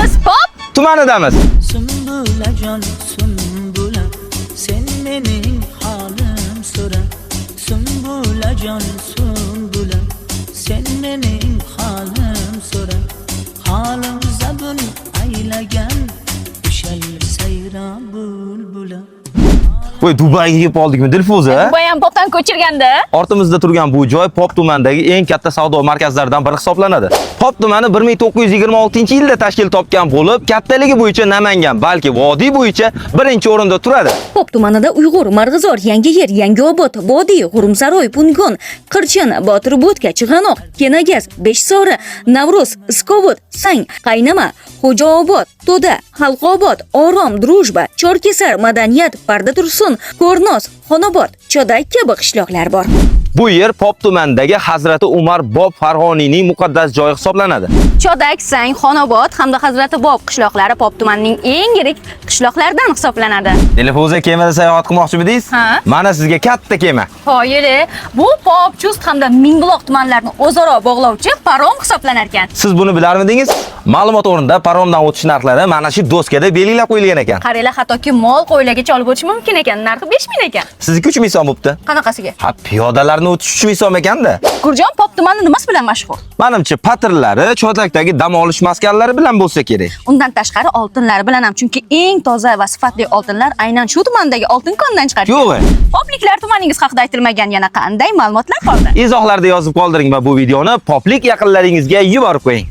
Biz Pop tumanidamiz. Sumbulajon, sumbula, sen mening holim so'ra. Sumbulajon, sumbula, sen mening holim so'ra. Holim zabun aylagan ushal sayra bulbula. Voy, Dubayga kelib qoldikmi, Dilfuza? Dubay ham Popdan ko'chirganda. Ortimizda turgan bu joy Pop tumanidagi eng katta savdo markazlaridan biri hisoblanadi. Pop tumani 1926-yilda tashkil topgan bo'lib, kattaligi bo'yicha Namangan, balki vodiy bo'yicha birinchi o'rinda turadi. Pop tumanida Uyg'ur, Marg'izor, Yangiyer, Yangiobod, Vodiy, G'urumsaroy, Pungon, Qirchin, Botirbutka, Chig'anoq, Kenagaz, Beshsori, Navro'z, Iskovut, Sang, Qaynama, Xo'jaobod, To'da, Xalqobod, Orom, Drujba, Chorkesar, Madaniyat, Parda Tursun, Ko'rnos, Xonobod, Chodak kabi qishloqlar bor. Bu yer Pop tumanidagi Hazrati Umar Bob Farg'oniyning muqaddas joyi hisoblanadi. Chodak, Sang, Xonobod hamda Hazrati Bob qishloqlari Pop tumanining eng yirik qishloqlaridan hisoblanadi. Dilfuza, kemada sayohat qilmoqchimidingiz? Ha. Mana sizga katta kema. Qoyili, bu Pop, Chust hamda Mingbuloq tumanlarini o'zaro bog'lovchi parom hisoblanar ekan. Siz buni bilarmidingiz? Ma'lumot o'rnida paromdan o'tish narxlari mana shu doskada belgilab qo'yilgan ekan. Qaranglar, hattoki mol qo'ylargacha olib o'tish mumkin ekan. Narxi 5000 ekan. Sizniki 3000 so'm bo'pti. Qanaqasiga? Ha, piyodalarni o'tish 3000 so'm ekanda. Gurjon, Pop tumani nimasi bilan mashhur? Manimcha, patirlari, Chodakdagi dam olish maskanlari bilan bo'lsa kerak. Undan tashqari oltinlari bilan ham, chunki eng toza va sifatli oltinlar aynan shu tumandagi oltin kondan chiqar. Yo'q. Popliklar tumaningiz haqida aytilmagan yana qanday ma'lumotlar qoldi? Izohlarda yozib qoldiring va bu videoni poplik yaqinlaringizga yuborib qo'ying.